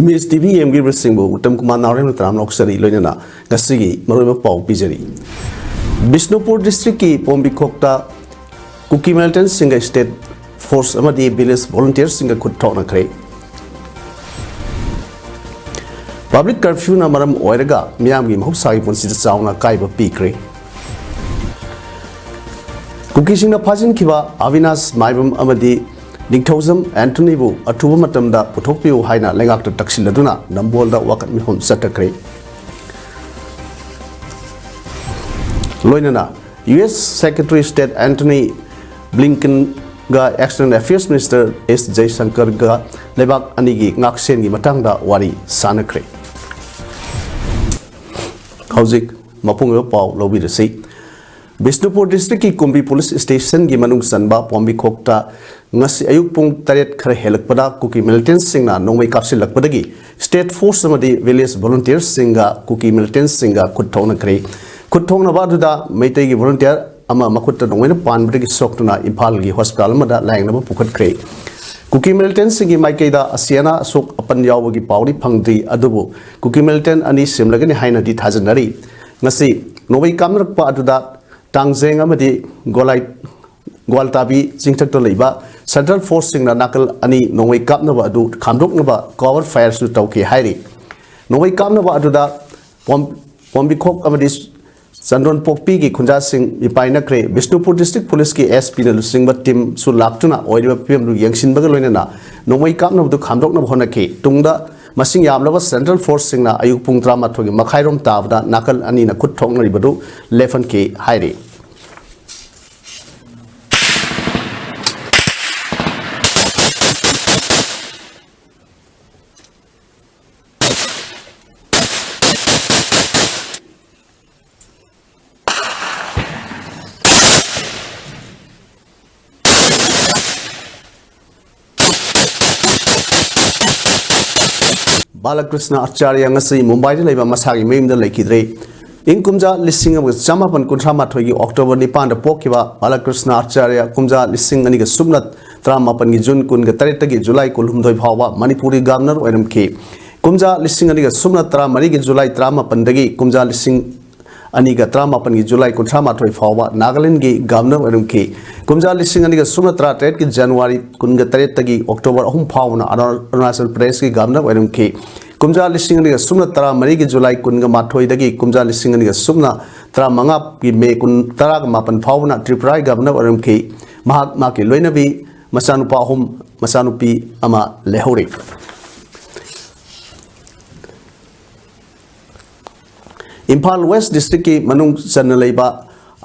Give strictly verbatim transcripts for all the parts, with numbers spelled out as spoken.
ꯃꯤꯁ T V ꯌꯦꯡꯕꯤꯔꯤꯕꯁꯤꯡꯕꯨ Uttam Kumar ꯅꯥꯎꯔꯦꯝꯅ ꯇꯔꯥꯝꯅ ꯑꯣꯛꯆꯔꯤ, ꯂꯣꯏꯅꯅ ꯉꯁꯤꯒꯤ ꯃꯔꯨꯑꯣꯏꯕ ꯄꯥꯎ ꯄꯤꯖꯔꯤ꯫ ꯕꯤꯁꯅꯨꯄꯨꯔ ꯗꯤꯁꯇ꯭ꯔꯤꯛꯀꯤ ꯄꯣꯝꯕꯤꯈꯣꯛꯇ ꯀꯨꯀꯤ ꯃꯤꯂꯤꯇꯦꯟꯠꯁꯤꯡꯒ ꯁ꯭ꯇꯦꯠ ꯐꯣꯔꯁ ꯑꯃꯗꯤ ꯚꯤꯂꯦꯖ ꯚꯣꯂꯨꯟꯇꯤꯌꯔꯁꯤꯡꯒ ꯈꯨꯠ ꯊꯣꯛꯅꯈ꯭ꯔꯦ꯫ ꯄꯕ꯭ꯂꯤꯛ ꯀꯔꯐ꯭ꯌꯨꯅ ꯃꯔꯝ ꯑꯣꯏꯔꯒ ꯃꯤꯌꯥꯝꯒꯤ ꯃꯍꯧꯁꯥꯒꯤ ꯄꯨꯟꯁꯤꯗ ꯆꯥꯎꯅ ꯑꯀꯥꯏꯕ ꯄꯤꯈ꯭ꯔꯦ꯫ ꯀꯨꯀꯤꯁꯤꯡꯅ ꯐꯥꯖꯤꯟꯈꯤꯕ ꯑꯕꯤꯅꯥꯁ ꯃꯥꯏꯕꯝ ꯑꯃꯗꯤ ꯅꯤꯡꯊꯧꯖꯝ ꯑꯦꯟꯊꯣꯅꯤꯕꯨ ꯑꯊꯨꯕ ꯃꯇꯝꯗ ꯄꯨꯊꯣꯛꯄꯤꯌꯨ ꯍꯥꯏꯅ ꯂꯩꯉꯥꯛꯇ ꯇꯛꯁꯤꯜꯂꯗꯨꯅ ꯅꯝꯕꯣꯜꯗ ꯋꯥꯀꯠ ꯃꯤꯐꯝ ꯆꯠꯊꯈ꯭ꯔꯦ꯫ ꯂꯣꯏꯅꯅ U S secretary state Antony ꯕ꯭ꯂꯤꯡꯀꯟꯒ ꯑꯦꯛꯁꯇꯔꯅꯦꯜ ꯑꯦꯐꯤꯌꯔꯁ ꯃꯤꯅꯤꯁꯇꯔ ꯑꯦꯁ ꯖꯌꯁꯪꯀꯔꯒ ꯂꯩꯕꯥꯛ ꯑꯅꯤꯒꯤ ꯉꯥꯛꯁꯦꯟꯒꯤ ꯃꯇꯥꯡꯗ ꯋꯥꯔꯤ ꯁꯥꯟꯅꯈ꯭ꯔꯦ꯫ ꯍꯧꯖꯤꯛ ꯃꯄꯨꯡ ꯑꯣꯏꯕ ꯄꯥꯎ ꯂꯧꯕꯤꯔꯁꯤ꯫ ꯕꯤꯁꯅꯨꯄꯨꯔ ꯗꯤꯁꯇ꯭ꯔꯤꯛꯀꯤ ꯀꯨꯝꯕꯤ ꯄꯨꯂꯤꯁ ꯁ꯭ꯇꯦꯁꯟꯒꯤ ꯃꯅꯨꯡ ꯆꯟꯕ ꯄꯣꯝꯕꯤꯈꯣꯛꯇ ꯉꯁꯤ ꯑꯌꯨꯛ ꯄꯨꯡ ꯇꯔꯦꯠ ꯈꯔ ꯍꯦꯜꯂꯛꯄꯗ ꯀꯨꯀꯤ ꯃꯤꯂꯤꯇꯦꯟꯠꯁꯤꯡꯅ ꯅꯣꯡꯃꯩ ꯀꯥꯞꯁꯤꯜꯂꯛꯄꯗꯒꯤ ꯁ꯭ꯇꯦꯠ ꯐꯣꯔꯁ ꯑꯃꯗꯤ ꯚꯤꯂꯦꯖ ꯚꯣꯂꯨꯟꯇꯤꯌꯔꯁꯤꯡꯒ ꯀꯨꯀꯤ ꯃꯤꯂꯤꯇꯦꯟꯠꯁꯤꯡꯒ ꯈꯨꯠ ꯊꯣꯛꯅꯈ꯭ꯔꯦ꯫ ꯈꯨꯠ ꯊꯣꯛꯅꯕ ꯑꯗꯨꯗ ꯃꯩꯇꯩꯒꯤ ꯚꯣꯂꯨꯟꯇꯤꯌꯔ ꯑꯃ ꯃꯈꯨꯠꯇ ꯅꯣꯡꯃꯩꯅ ꯄꯥꯟꯕꯗꯒꯤ ꯁꯣꯛꯇꯨꯅ ꯏꯝꯐꯥꯜꯒꯤ ꯍꯣꯁꯄꯤꯇꯥꯜ ꯑꯃꯗ ꯂꯥꯌꯦꯡꯅꯕ ꯄꯨꯈꯠꯈ꯭ꯔꯦ꯫ ꯀꯨꯀꯤ ꯃꯤꯂꯤꯇꯦꯟꯠꯁꯤꯡꯒꯤ ꯃꯥꯏꯀꯩꯗ ꯑꯁꯤ ꯑꯅꯥ ꯑꯁꯣꯛ ꯑꯄꯟ ꯌꯥꯎꯕꯒꯤ ꯄꯥꯎꯗꯤ ꯐꯪꯗ꯭ꯔꯤ, ꯑꯗꯨꯕꯨ ꯀꯨꯀꯤ ꯃꯤꯂꯤꯇꯦꯟꯠ ꯑꯅꯤ ꯁꯤꯂꯒꯅꯤ ꯍꯥꯏꯅꯗꯤ ꯊꯥꯖꯅꯔꯤ꯫ ꯉꯁꯤ ꯅꯣꯡꯃꯩ ꯀꯥꯞꯅꯔꯛꯄ ꯑꯗꯨꯗ ꯇꯥꯡꯖꯦꯡ ꯑꯃꯗꯤ ꯒꯣꯂꯥꯏ-, ꯒ꯭ꯋꯥꯜꯇꯥꯕꯤ ꯆꯤꯡꯊꯛꯇ ꯂꯩꯕ ꯁꯦꯟꯇ꯭ꯔꯦꯜ ꯐꯣꯔꯁꯁꯤꯡꯅ ꯅꯥꯀꯜ ꯑꯅꯤ ꯅꯣꯡꯃꯩ ꯀꯥꯞꯅꯕ ꯑꯗꯨ ꯈꯥꯝꯗꯣꯛꯅꯕ ꯀꯣꯚꯔ ꯐꯥꯌꯔꯁꯨ ꯇꯧꯈꯤ ꯍꯥꯏꯔꯤ꯫ ꯅꯣꯡꯃꯩ ꯀꯥꯞꯅꯕ ꯑꯗꯨꯗ ꯄꯣꯝ-, ꯄꯣꯝꯕꯤꯈꯣꯛ ꯑꯃꯗꯤ ꯆꯟꯗꯣꯟ ꯄꯣꯛꯄꯤꯒꯤ ꯈꯨꯟꯖꯥꯁꯤꯡ ꯃꯤꯄꯥꯏꯅꯈ꯭ꯔꯦ꯫ ꯕꯤꯁꯅꯨꯄꯨꯔ ꯗꯤꯁꯇ꯭ꯔꯤꯛ ꯄꯨꯂꯤꯁꯀꯤ ꯑꯦꯁ ꯄꯤꯅ ꯂꯨꯆꯤꯡꯕ ꯇꯤꯝꯁꯨ ꯂꯥꯛꯇꯨꯅ ꯑꯣꯏꯔꯤꯕ ꯐꯤꯕꯝꯗꯨ ꯌꯦꯡꯁꯤꯟꯕꯒ ꯂꯣꯏꯅꯅ ꯅꯣꯡꯃꯩ ꯀꯥꯞꯅꯕꯗꯨ ꯈꯥꯝꯗꯣꯛꯅꯕ ꯍꯣꯠꯅꯈꯤ꯫ ꯇꯨꯡꯗ ꯃꯁꯤꯡ ꯌꯥꯝꯂꯕ ꯁꯦꯟꯇ꯭ꯔꯦꯜ ꯐꯣꯔꯁꯁꯤꯡꯅ ꯑꯌꯨꯛ ꯄꯨꯡ ꯇꯔꯥꯃꯥꯊꯣꯏꯒꯤ ꯃꯈꯥꯏꯔꯣꯝ ꯇꯥꯕꯗ ꯅꯥꯀꯜ ꯑꯅꯤꯅ ꯈꯨꯠ ꯊꯣꯛꯅꯔꯤꯕꯗꯨ ꯂꯦꯞꯍꯟꯈꯤ ꯍꯥꯏꯔꯤ꯫ ꯕꯥꯂꯀ꯭ꯔꯤꯁꯅ ꯑꯆꯥꯔꯌ ꯉꯁꯤ ꯃꯨꯝꯕꯥꯏꯗ ꯂꯩꯕ ꯃꯁꯥꯒꯤ ꯃꯌꯨꯝꯗ ꯂꯩꯈꯤꯗ꯭ꯔꯦ꯫ ꯏꯪ ꯀꯨꯝꯖꯥ ꯂꯤꯁꯤꯡ ꯑꯃꯒ ꯆꯃꯥꯄꯟ ꯀꯨꯟꯊ꯭ꯔꯥ ꯃꯥꯊꯣꯏꯒꯤ ꯑꯣꯛꯇꯣꯕꯔ ꯅꯤꯄꯥꯟꯗ ꯄꯣꯛꯈꯤꯕ ꯕꯥꯂꯀ꯭ꯔꯤꯁꯅ ꯑꯥꯆꯥꯔꯌ, ꯀꯨꯝꯖꯥ ꯂꯤꯁꯤꯡ ꯑꯅꯤꯒ ꯁꯨꯞꯅ ꯇꯔꯥꯃꯥꯄꯟꯒꯤ ꯖꯨꯟ ꯀꯨꯟꯒ ꯇꯔꯦꯠꯇꯒꯤ ꯖꯨꯂꯥꯏ ꯀꯨꯟꯍꯨꯝꯗꯣꯏ ꯐꯥꯎꯕ ꯃꯅꯤꯄꯨꯔꯒꯤ ꯒꯕꯔꯅꯔ ꯑꯣꯏꯔꯝꯈꯤ꯫ ꯀꯨꯝꯖꯥ ꯂꯤꯁꯤꯡ ꯑꯅꯤꯒ ꯁꯨꯞꯅ ꯇꯔꯥꯃꯔꯤꯒꯤ ꯖꯨꯂꯥꯏ ꯇꯔꯥꯃꯥꯄꯟꯗꯒꯤ ꯀꯨꯝꯖꯥ ꯂꯤꯁꯤꯡ ꯑꯅꯤꯒ ꯇꯔꯥꯃꯥꯄꯟꯒꯤ ꯖꯨꯂꯥꯏ ꯀꯨꯟꯊ꯭ꯔꯥ ꯃꯥꯊꯣꯏ ꯐꯥꯎꯕ ꯅꯥꯒꯥꯂꯦꯟꯗꯒꯤ ꯒꯕꯔꯅꯔ ꯑꯣꯏꯔꯝꯈꯤ꯫ ꯀꯨꯝꯖꯥ ꯂꯤꯁꯤꯡ ꯑꯅꯤꯒ ꯁꯨꯞꯅ ꯇꯔꯥꯇꯔꯦꯠꯀꯤ ꯖꯅꯋꯥꯔꯤ ꯀꯨꯟꯒ ꯇꯔꯦꯠꯇꯒꯤ ꯑꯣꯛꯇꯣꯕꯔ ꯑꯍꯨꯝ ꯐꯥꯎꯕꯅ ꯑꯔꯨ-, ꯑꯔꯨꯅꯥꯆꯜ ꯄ꯭ꯔꯗꯦꯁꯀꯤ ꯒꯕꯔꯅꯔ ꯑꯣꯏꯔꯝꯈꯤ꯫ ꯀꯨꯝꯖꯥ ꯂꯤꯁꯤꯡ ꯑꯅꯤꯒ ꯁꯨꯞꯅ ꯇꯔꯥꯃꯔꯤꯒꯤ ꯖꯨꯂꯥꯏ ꯀꯨꯟꯒ ꯃꯥꯊꯣꯏꯗꯒꯤ ꯀꯨꯝꯖꯥ ꯂꯤꯁꯤꯡ ꯑꯅꯤꯒ ꯁꯨꯞꯅ ꯇꯔꯥꯃꯉꯥꯒꯤ ꯃꯦ ꯀꯨꯟ, ꯇꯔꯥꯒ ꯃꯥꯄꯟ ꯐꯥꯎꯕꯅ ꯇ꯭ꯔꯤꯄꯨꯔꯥꯒꯤ ꯒꯕꯔꯅꯔ ꯑꯣꯏꯔꯝꯈꯤ꯫ ꯃꯍꯥꯛ, ꯃꯍꯥꯛꯀꯤ ꯂꯣꯏꯅꯕꯤ ꯃꯆꯥꯅꯨꯄꯥ ꯑꯍꯨꯝ, ꯃꯆꯥꯅꯨꯄꯤ ꯑꯃ ꯂꯩꯍꯧꯔꯤ꯫ ꯏꯝꯐꯥꯜ ꯋꯦꯁ ꯗꯤꯁꯇ꯭ꯔꯤꯛꯀꯤ ꯃꯅꯨꯡ ꯆꯟꯅ ꯂꯩꯕ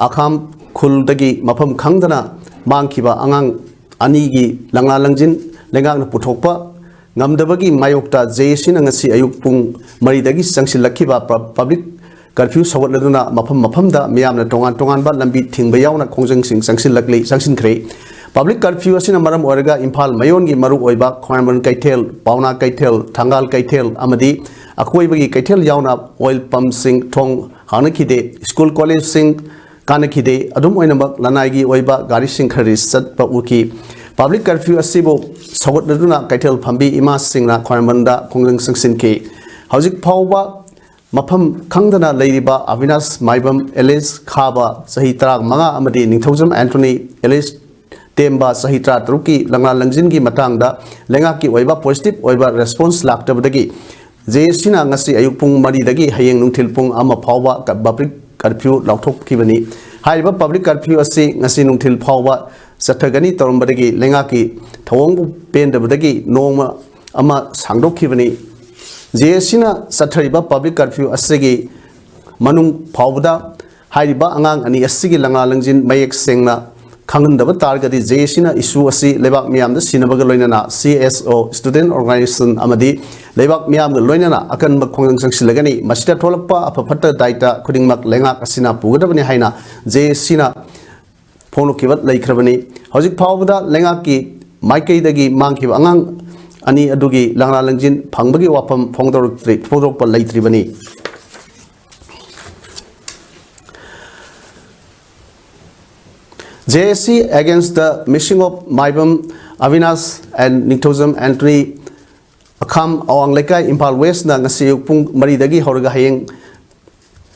ꯑꯈꯥꯝ ꯈꯨꯜꯗꯒꯤ ꯃꯐꯝ ꯈꯪꯗꯅ ꯃꯥꯡꯈꯤꯕ ꯑꯉꯥꯡ ꯑꯅꯤꯒꯤ ꯂꯪꯂꯥ ꯂꯪꯖꯤꯟ ꯂꯩꯉꯥꯛꯅ ꯄꯨꯊꯣꯛꯄ ꯉꯝꯗꯕꯒꯤ ꯃꯥꯌꯣꯛꯇ ꯖꯦ ꯑꯦ ꯁꯤꯅ ꯉꯁꯤ ꯑꯌꯨꯛ ꯄꯨꯡ ꯃꯔꯤꯗꯒꯤ ꯆꯪꯁꯤꯜꯂꯛꯈꯤꯕ ꯄ-, ꯄꯕ꯭ꯂꯤꯛ ꯀꯔꯐ꯭ꯌꯨ ꯁꯧꯒꯠꯂꯗꯨꯅ ꯃꯐꯝ ꯃꯐꯝꯗ ꯃꯤꯌꯥꯝꯅ ꯇꯣꯉꯥꯟ ꯇꯣꯉꯥꯟꯕ ꯂꯝꯕꯤ ꯊꯤꯡꯕ ꯌꯥꯎꯅ ꯈꯣꯡꯖꯪꯁꯤꯡ ꯆꯪꯁꯤꯜꯂꯛꯂꯤ, ꯆꯪꯁꯤꯟꯈ꯭ꯔꯦ꯫ ꯄꯕ꯭ꯂꯤꯛ ꯀꯔꯐ꯭ꯌꯨ ꯑꯁꯤꯅ ꯃꯔꯝ ꯑꯣꯏꯔꯒ ꯏꯝꯐꯥꯜ ꯃꯌꯣꯟꯒꯤ ꯃꯔꯨꯑꯣꯏꯕ ꯈ꯭ꯋꯥꯏꯔꯝꯕꯟ ꯀꯩꯊꯦꯜ, ꯄꯥꯎꯅꯥ ꯀꯩꯊꯦꯜ, ꯊꯪꯒꯥꯜ ꯀꯩꯊꯦꯜ ꯑꯃꯗꯤ ꯑꯀꯣꯏꯕꯒꯤ ꯀꯩꯊꯦꯜ ꯌꯥꯎꯅ ꯑꯣꯏꯜ ꯄꯝꯁꯤꯡ ꯊꯣꯡ ꯍꯥꯡꯅꯈꯤꯗꯦ, ꯁ꯭ꯀꯨꯜ ꯀꯣꯂꯦꯖꯁꯤꯡ ꯀꯥꯟꯅꯈꯤꯗꯦ꯫ ꯑꯗꯨꯝ ꯑꯣꯏꯅꯃꯛ ꯂꯅꯥꯏꯒꯤ ꯑꯣꯏꯕ ꯒꯥꯔꯤꯁꯤꯡ ꯈꯔꯗꯤ ꯆꯠꯄ ꯎꯈꯤ꯫ ꯄꯕ꯭ꯂꯤꯛ ꯀꯔꯐ꯭ꯌꯨ ꯑꯁꯤꯕꯨ ꯁꯧꯒꯠꯅꯗꯨꯅ ꯀꯩꯊꯦꯜ ꯐꯝꯕꯤ ꯏꯃꯥꯁꯤꯡꯅ ꯈ꯭ꯋꯥꯏꯔꯝꯕꯟꯗ ꯈꯣꯡꯖꯪ ꯆꯪꯁꯤꯟꯈꯤ꯫ ꯍꯧꯖꯤꯛ ꯐꯥꯎꯕ ꯃꯐꯝ ꯈꯪꯗꯅ ꯂꯩꯔꯤꯕ ꯑꯕꯤꯅꯥꯁ ꯃꯥꯏꯕꯝ ꯑꯦꯂꯤꯁ ꯈꯥꯕ ꯆꯍꯤ ꯇꯔꯥꯃꯉꯥ ꯑꯃꯗꯤ ꯅꯤꯡꯊꯧꯖꯝ ꯑꯦꯟꯊꯣꯅꯤ ꯑꯦꯂꯤꯁ ꯇꯦꯝꯕ ꯆꯍꯤ ꯇꯔꯥꯇꯔꯨꯛꯀꯤ ꯂꯪꯂꯥ ꯂꯪꯖꯤꯟꯒꯤ ꯃꯇꯥꯡꯗ ꯂꯩꯉꯥꯛꯀꯤ ꯑꯣꯏꯕ ꯄꯣꯖꯤꯇꯤꯚ ꯑꯣꯏꯕ ꯔꯦꯁꯄꯣꯟꯁ ꯂꯥꯛꯇꯕꯗꯒꯤ ꯖꯦ ꯑꯦ ꯁꯤꯅ ꯉꯁꯤ ꯑꯌꯨꯛ ꯄꯨꯡ ꯃꯔꯤꯗꯒꯤ ꯍꯌꯦꯡ ꯅꯨꯡꯊꯤꯜ ꯄꯨꯡ ꯑꯃ ꯐꯥꯎꯕ ꯄꯕ꯭ꯂꯤꯛ ꯀꯔꯐ꯭ꯌꯨ ꯂꯥꯎꯊꯣꯛꯈꯤꯕꯅꯤ꯫ ꯍꯥꯏꯔꯤꯕ ꯄꯕ꯭ꯂꯤꯛ ꯀꯔꯐ꯭ꯌꯨ ꯑꯁꯤ ꯉꯁꯤ ꯅꯨꯡꯊꯤꯜ ꯐꯥꯎꯕ ꯆꯠꯊꯒꯅꯤ ꯇꯧꯔꯝꯕꯗꯒꯤ ꯂꯩꯉꯥꯛꯀꯤ ꯊꯧꯑꯣꯡꯕꯨ ꯄꯦꯟꯗꯕꯗꯒꯤ ꯅꯣꯡꯃ ꯑꯃ ꯁꯥꯡꯗꯣꯛꯈꯤꯕꯅꯤ꯫ ꯖꯦ ꯑꯦ ꯁꯤꯅ ꯆꯠꯊꯔꯤꯕ ꯄꯕ꯭ꯂꯤꯛ ꯀꯔꯐ꯭ꯌꯨ ꯑꯁꯤꯒꯤ ꯃꯅꯨꯡ ꯐꯥꯎꯕꯗ ꯍꯥꯏꯔꯤꯕ ꯑꯉꯥꯡ ꯑꯅꯤ ꯑꯁꯤꯒꯤ ꯂꯪꯂꯥ ꯂꯪꯖꯤꯟ ꯃꯌꯦꯛ ꯁꯦꯡꯅ ꯈꯪꯍꯟꯗꯕ ꯇꯥꯔꯒꯗꯤ ꯖꯦ ꯑꯦ ꯁꯤꯅ ꯏꯁꯨ ꯑꯁꯤ ꯂꯩꯕꯥꯛ ꯃꯤꯌꯥꯝꯗ ꯁꯤꯟꯅꯕꯒ ꯂꯣꯏꯅꯅ ꯁꯤ ꯑꯦꯁ ꯑꯣ, student organization ꯑꯃꯗꯤ ꯂꯩꯕꯥꯛ ꯃꯤꯌꯥꯝꯒ ꯂꯣꯏꯅꯅ ꯑꯀꯟꯕ ꯈꯣꯡꯖꯪ ꯆꯪꯁꯤꯜꯂꯒꯅꯤ꯫ ꯃꯁꯤꯗ ꯊꯣꯛꯂꯛꯄ ꯑꯐ ꯐꯠꯇ ꯗꯥꯏꯇ ꯈꯨꯗꯤꯡꯃꯛ ꯂꯩꯉꯥꯛ ꯑꯁꯤꯅ ꯄꯨꯒꯗꯕꯅꯤ ꯍꯥꯏꯅ ꯖꯦ ꯑꯦ ꯁꯤꯅ ꯐꯣꯡꯗꯣꯛꯈꯤꯕ ꯂꯩꯈ꯭ꯔꯕꯅꯤ꯫ ꯍꯧꯖꯤꯛ ꯐꯥꯎꯕꯗ ꯂꯩꯉꯥꯛꯀꯤ ꯃꯥꯏꯀꯩꯗꯒꯤ ꯃꯥꯡꯈꯤꯕ ꯑꯉꯥꯡ ꯑꯅꯤ ꯑꯗꯨꯒꯤ ꯂꯪꯂꯥ ꯂꯪꯖꯤꯟ ꯐꯪꯕꯒꯤ ꯋꯥꯐꯝ ꯐꯣꯡꯗꯣꯔꯛꯇ꯭ꯔꯤ-, ꯐꯣꯡꯗꯣꯔꯛꯄ ꯂꯩꯇ꯭ꯔꯤꯕꯅꯤ꯫ J A C against the missing of Maibam Avinash and Ningthoujam Anthony, ꯑꯈꯥꯝ ꯑꯋꯥꯡ ꯂꯩꯀꯥꯏ, ꯏꯝꯐꯥꯜ ꯋꯦꯁꯅ ꯉꯁꯤ ꯑꯌꯨꯛ ꯄꯨꯡ ꯃꯔꯤꯗꯒꯤ ꯍꯧꯔꯒ ꯍꯌꯦꯡ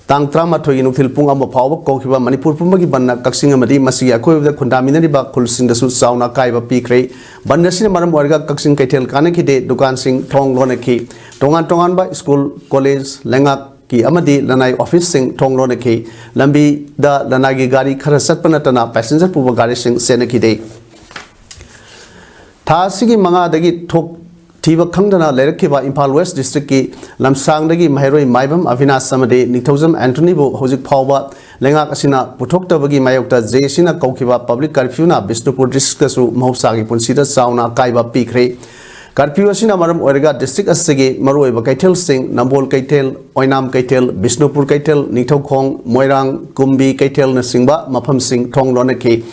ꯇꯥꯡ ꯇꯔꯥꯃꯥꯊꯣꯏꯒꯤ ꯅꯨꯡꯊꯤꯜ ꯄꯨꯡ ꯑꯃ ꯐꯥꯎꯕ ꯀꯧꯈꯤꯕ ꯃꯅꯤꯄꯨꯔ ꯄꯨꯝꯕꯒꯤ ꯕꯟꯅ ꯀꯛꯆꯤꯡ ꯑꯃꯗꯤ ꯃꯁꯤꯒꯤ ꯑꯀꯣꯏꯕꯗ ꯈꯨꯟꯗꯥꯃꯤꯟꯅꯔꯤꯕ ꯈꯨꯜꯁꯤꯡꯗꯁꯨ ꯆꯥꯎꯅ ꯑꯀꯥꯏꯕ ꯄꯤꯈ꯭ꯔꯦ꯫ ꯕꯟ ꯑꯁꯤꯅ ꯃꯔꯝ ꯑꯣꯏꯔꯒ ꯀꯛꯆꯤꯡ ꯀꯩꯊꯦꯜ ꯀꯥꯟꯅꯈꯤꯗꯦ, ꯗꯨꯀꯥꯟꯁꯤꯡ ꯊꯣꯡ ꯂꯣꯟꯅꯈꯤ꯫ ꯇꯣꯉꯥꯟ ꯇꯣꯉꯥꯟꯕ ꯁ꯭ꯀꯨꯜ, ꯀꯣꯂꯦꯖ, ꯂꯩꯉꯥꯛꯀꯤ ꯑꯃꯗꯤ ꯂꯅꯥꯏ ꯑꯣꯐꯤꯁꯁꯤꯡ ꯊꯣꯡ ꯂꯣꯟꯅꯈꯤ꯫ ꯂꯝꯕꯤꯗ ꯂꯅꯥꯏꯒꯤ ꯒꯥꯔꯤ ꯈꯔ ꯆꯠꯄ ꯅꯠꯇꯅ ꯄꯦꯁꯦꯟꯖꯔ ꯄꯨꯕ ꯒꯥꯔꯤꯁꯤꯡ ꯆꯦꯟꯅꯈꯤꯗꯦ꯫ ꯊꯥ ꯑꯁꯤꯒꯤ ꯃꯉꯥꯗꯒꯤ ꯊꯣꯛ ꯊꯤꯕ ꯈꯪꯗꯅ ꯂꯩꯔꯛꯈꯤꯕ ꯏꯝꯐꯥꯜ ꯋꯦꯁ ꯗꯤꯁꯇ꯭ꯔꯤꯛꯀꯤ ꯂꯝꯁꯥꯡꯗꯒꯤ ꯃꯍꯩꯔꯣꯏ ꯃꯥꯏꯕꯝ ꯑꯚꯤꯅꯥꯁ ꯑꯃꯗꯤ ꯅꯤꯡꯊꯧꯖꯝ ꯑꯦꯟꯊꯣꯅꯤꯕꯨ ꯍꯧꯖꯤꯛ ꯐꯥꯎꯕ ꯂꯩꯉꯥꯛ ꯑꯁꯤꯅ ꯄꯨꯊꯣꯛꯇꯕꯒꯤ ꯃꯥꯌꯣꯛꯇ ꯖꯦ ꯑꯦ ꯁꯤꯅ ꯀꯧꯈꯤꯕ ꯄꯕ꯭ꯂꯤꯛ ꯀꯔꯐ꯭ꯌꯨꯅ ꯕꯤꯁꯅꯨꯄꯨꯔ ꯗꯤꯁꯇ꯭ꯔꯤꯛꯇꯁꯨ ꯃꯍꯧꯁꯥꯒꯤ ꯄꯨꯟꯁꯤꯗ ꯆꯥꯎꯅ ꯑꯀꯥꯏꯕ ꯄꯤꯈ꯭ꯔꯦ꯫ ꯀꯔꯐ꯭ꯌꯨ ꯑꯁꯤꯅ ꯃꯔꯝ ꯑꯣꯏꯔꯒ ꯗꯤꯁꯇ꯭ꯔꯤꯛ ꯑꯁꯤꯒꯤ ꯃꯔꯨꯑꯣꯏꯕ ꯀꯩꯊꯦꯜꯁꯤꯡ, ꯅꯝꯕꯣꯜ ꯀꯩꯊꯦꯜ, ꯑꯣꯏꯅꯥꯝ ꯀꯩꯊꯦꯜ, ꯕꯤꯁꯅꯨꯄꯨꯔ ꯀꯩꯊꯦꯜ, ꯅꯤꯡꯊꯧꯈꯣꯡ, ꯃꯣꯏꯔꯥꯡ, ꯀꯨꯝꯕꯤ ꯀꯩꯊꯦꯜꯅꯆꯤꯡꯕ ꯃꯐꯝꯁꯤꯡ ꯊꯣꯡ ꯂꯣꯟꯅꯈꯤ꯫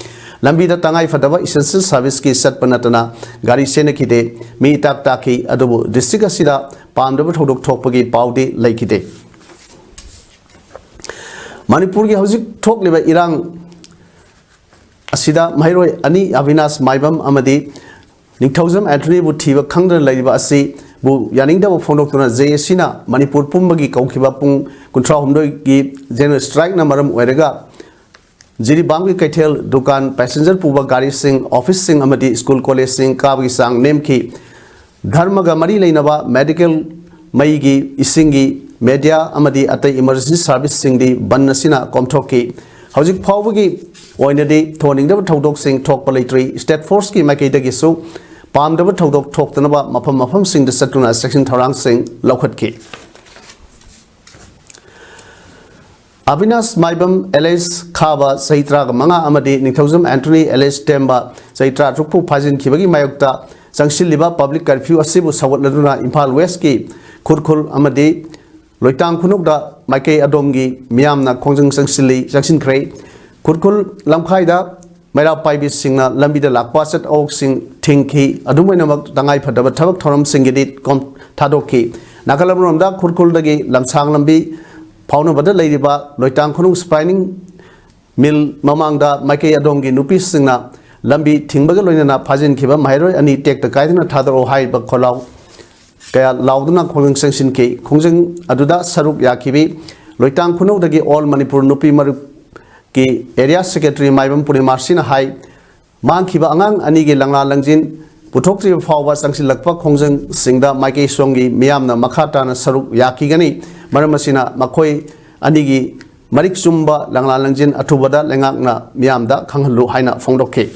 ꯂꯝꯕꯤꯗ ꯇꯉꯥꯏ ꯐꯗꯕ ꯏꯁꯦꯟꯁꯤꯌꯦꯜ ꯁꯥꯔꯚꯤꯁꯀꯤ ꯆꯠꯄ ꯅꯠꯇꯅ ꯒꯥꯔꯤ ꯆꯦꯟꯅꯈꯤꯗꯦ꯫ ꯃꯤ ꯏꯇꯥꯛ ꯇꯥꯛꯈꯤ, ꯑꯗꯨꯕꯨ ꯗꯤꯁꯇ꯭ꯔꯤꯛ ꯑꯁꯤꯗ ꯄꯥꯝꯗꯕ ꯊꯧꯗꯣꯛ ꯊꯣꯛꯄꯒꯤ ꯄꯥꯎꯗꯤ ꯂꯩꯈꯤꯗꯦ꯫ ꯃꯅꯤꯄꯨꯔꯒꯤ ꯍꯧꯖꯤꯛ ꯊꯣꯛꯂꯤꯕ ꯏꯔꯥꯡ ꯑꯁꯤꯗ ꯃꯍꯩꯔꯣꯏ ꯑꯅꯤ, ꯑꯚꯤꯅꯥꯁ ꯃꯥꯏꯕꯝ ꯑꯃꯗꯤ ꯅꯤꯡꯊꯧꯖꯝ ꯑꯦꯟꯊꯣꯅꯤꯕꯨ ꯊꯤꯕ ꯈꯪꯗꯅ ꯂꯩꯔꯤꯕ ꯑꯁꯤꯕꯨ ꯌꯥꯅꯤꯡꯗꯕ ꯐꯣꯡꯗꯣꯛꯇꯨꯅ ꯖꯦ ꯑꯦ ꯁꯤꯅ ꯃꯅꯤꯄꯨꯔ ꯄꯨꯝꯕꯒꯤ ꯀꯧꯈꯤꯕ ꯄꯨꯡ ꯀꯨꯟꯊ꯭ꯔꯥꯍꯨꯝꯗꯣꯏꯒꯤ ꯖꯦꯅꯔꯦꯜ ꯁ꯭ꯇ꯭ꯔꯥꯏꯛꯅ ꯃꯔꯝ ꯑꯣꯏꯔꯒ ꯖꯤꯔꯤꯕꯥꯝꯒꯤ ꯀꯩꯊꯦꯜ, ꯗꯨꯀꯥꯟ, ꯄꯦꯁꯦꯟꯖꯔ ꯄꯨꯕ ꯒꯥꯔꯤꯁꯤꯡ, ꯑꯣꯐꯤꯁꯁꯤꯡ ꯑꯃꯗꯤ ꯁ꯭ꯀꯨꯜ ꯀꯣꯂꯦꯖꯁꯤꯡ ꯀꯥꯕꯒꯤ ꯆꯥꯡ ꯅꯦꯝꯈꯤ꯫ ꯙꯔꯃꯒ ꯃꯔꯤ ꯂꯩꯅꯕ ꯃꯦꯗꯤꯀꯦꯜ, ꯃꯩꯒꯤ, ꯏꯁꯤꯡꯒꯤ, ꯃꯦꯗꯤꯌꯥ ꯑꯃꯗꯤ ꯑꯇꯩ ꯏꯃꯔꯖꯦꯟꯁꯤ ꯁꯥꯔꯚꯤꯁꯁꯤꯡꯗꯤ ꯕꯟ ꯑꯁꯤꯅ ꯀꯣꯝꯊꯣꯛꯈꯤ꯫ ꯍꯧꯖꯤꯛ ꯐꯥꯎꯕꯒꯤ ꯑꯣꯏꯅꯗꯤ ꯊꯣꯟꯅꯤꯡꯗꯕ ꯊꯧꯗꯣꯛꯁꯤꯡ ꯊꯣꯛꯄ ꯂꯩꯇ꯭ꯔꯤ꯫ ꯁ꯭ꯇꯦꯠ ꯐꯣꯔꯁꯀꯤ ꯃꯥꯏꯀꯩꯗꯒꯤꯁꯨ ꯄꯥꯝꯗꯕ ꯊꯧꯗꯣꯛ ꯊꯣꯛꯇꯅꯕ ꯃꯐꯝ ꯃꯐꯝꯁꯤꯡꯗ ꯆꯠꯇꯨꯅ ꯆꯦꯛꯁꯤꯟ ꯊꯧꯔꯥꯡꯁꯤꯡ ꯂꯧꯈꯠꯈꯤ꯫ ꯑꯕꯤꯅꯥꯁ ꯃꯥꯏꯕꯝ ꯑꯦꯂꯦꯁ ꯈꯥꯕ ꯆꯍꯤ ꯇꯔꯥꯃꯉꯥ ꯑꯃꯗꯤ ꯅꯤꯡꯊꯧꯖꯝ ꯑꯦꯟꯊꯣꯅꯤ ꯑꯦꯂꯦꯁ ꯇꯦꯝꯕ ꯆꯍꯤ ꯇꯔꯥꯇꯔꯨꯛꯄꯨ ꯐꯥꯖꯤꯟꯈꯤꯕꯒꯤ ꯃꯥꯌꯣꯛꯇ ꯆꯪꯁꯤꯜꯂꯤꯕ ꯄꯕ꯭ꯂꯤꯛ ꯀꯔꯐ꯭ꯌꯨ ꯑꯁꯤꯕꯨ ꯁꯧꯒꯠꯂꯗꯨꯅ ꯏꯝꯐꯥꯜ ꯋꯦꯁꯀꯤ ꯈꯨꯔꯈꯨꯜ ꯑꯃꯗꯤ ꯂꯣꯏꯇꯥꯡ ꯈꯨꯅꯧꯗ ꯃꯥꯏꯀꯩ ꯑꯗꯣꯝꯒꯤ ꯃꯤꯌꯥꯝꯅ ꯈꯣꯡꯖꯪ ꯆꯪꯁꯤꯜꯂꯤ, ꯆꯪꯁꯤꯟꯈ꯭ꯔꯦ꯫ ꯈꯨꯔꯈꯨꯜ ꯂꯝꯈꯥꯏꯗ ꯃꯩꯔꯥ ꯄꯥꯏꯕꯤꯁꯤꯡꯅ ꯂꯝꯕꯤꯗ ꯂꯥꯛꯄ ꯆꯠ ꯑꯣꯛꯁꯤꯡ ꯊꯤꯡꯈꯤ꯫ ꯑꯗꯨꯝ ꯑꯣꯏꯅꯃꯛ, ꯇꯉꯥꯏ ꯐꯗꯕ ꯊꯕꯛ ꯊꯧꯔꯝꯁꯤꯡꯒꯤꯗꯤ ꯀꯣꯝ-, ꯊꯥꯗꯣꯛꯈꯤ꯫ ꯅꯥꯀꯜ ꯑꯃꯔꯣꯝꯗ ꯈꯨꯔꯈꯨꯜꯗꯒꯤ ꯂꯝꯁꯥꯡ ꯂꯝꯕꯤ ꯐꯥꯎꯅꯕꯗ ꯂꯩꯔꯤꯕ ꯂꯣꯏꯇꯥꯡ ꯈꯨꯅꯨꯡ ꯁ꯭ꯄꯥꯏꯅꯤꯡ ꯃꯤꯜ ꯃꯃꯥꯡꯗ ꯃꯥꯏꯀꯩ ꯑꯗꯣꯝꯒꯤ ꯅꯨꯄꯤꯁꯤꯡꯅ ꯂꯝꯕꯤ ꯊꯤꯡꯕꯒ ꯂꯣꯏꯅꯅ ꯐꯥꯖꯤꯟꯈꯤꯕ ꯃꯍꯩꯔꯣꯏ ꯑꯅꯤ ꯇꯦꯛꯇ ꯀꯥꯏꯗꯅ ꯊꯥꯗꯣꯔꯛꯎ ꯍꯥꯏꯔꯤꯕ ꯈꯣꯜꯂꯥꯎ ꯀꯌꯥ ꯂꯥꯎꯗꯨꯅ ꯈꯣꯡꯖꯪ ꯆꯪꯁꯤꯟꯈꯤ꯫ ꯈꯣꯡꯖꯪ ꯑꯗꯨꯗ ꯁꯔꯨꯛ ꯌꯥꯈꯤꯕꯤ ꯂꯣꯏꯇꯥꯡ ꯈꯨꯅꯧꯗꯒꯤ ꯑꯣꯜ ꯃꯅꯤꯄꯨꯔ ꯅꯨꯄꯤ ꯃꯔꯨꯞꯀꯤ ꯑꯦꯔꯤꯌꯥ ꯁꯦꯀ꯭ꯔꯦꯇꯔꯤ ꯃꯥꯏꯕꯝ ꯄꯨꯔꯅꯤꯃꯥꯁꯤꯅ ꯍꯥꯏ, ꯃꯥꯡꯈꯤꯕ ꯑꯉꯥꯡ ꯑꯅꯤꯒꯤ ꯂꯪꯂꯥ ꯂꯪꯖꯤꯟ ꯄꯨꯊꯣꯛꯇ꯭ꯔꯤꯕ ꯐꯥꯎꯕ ꯆꯪꯁꯤꯜꯂꯛꯄ ꯈꯣꯡꯖꯪꯁꯤꯡꯗ ꯃꯥꯏꯀꯩ ꯁꯣꯝꯒꯤ ꯃꯤꯌꯥꯝꯅ ꯃꯈꯥ ꯇꯥꯅ ꯁꯔꯨꯛ ꯌꯥꯈꯤꯒꯅꯤ꯫ ꯃꯔꯝ ꯑꯁꯤꯅ ꯃꯈꯣꯏ ꯑꯅꯤꯒꯤ ꯃꯔꯤꯛ ꯆꯨꯝꯕ ꯂꯪꯂꯥ ꯂꯪꯖꯤꯟ ꯑꯊꯨꯕꯗ ꯂꯩꯉꯥꯛꯅ ꯃꯤꯌꯥꯝꯗ ꯈꯪꯍꯜꯂꯨ ꯍꯥꯏꯅ ꯐꯣꯡꯗꯣꯛꯈꯤ꯫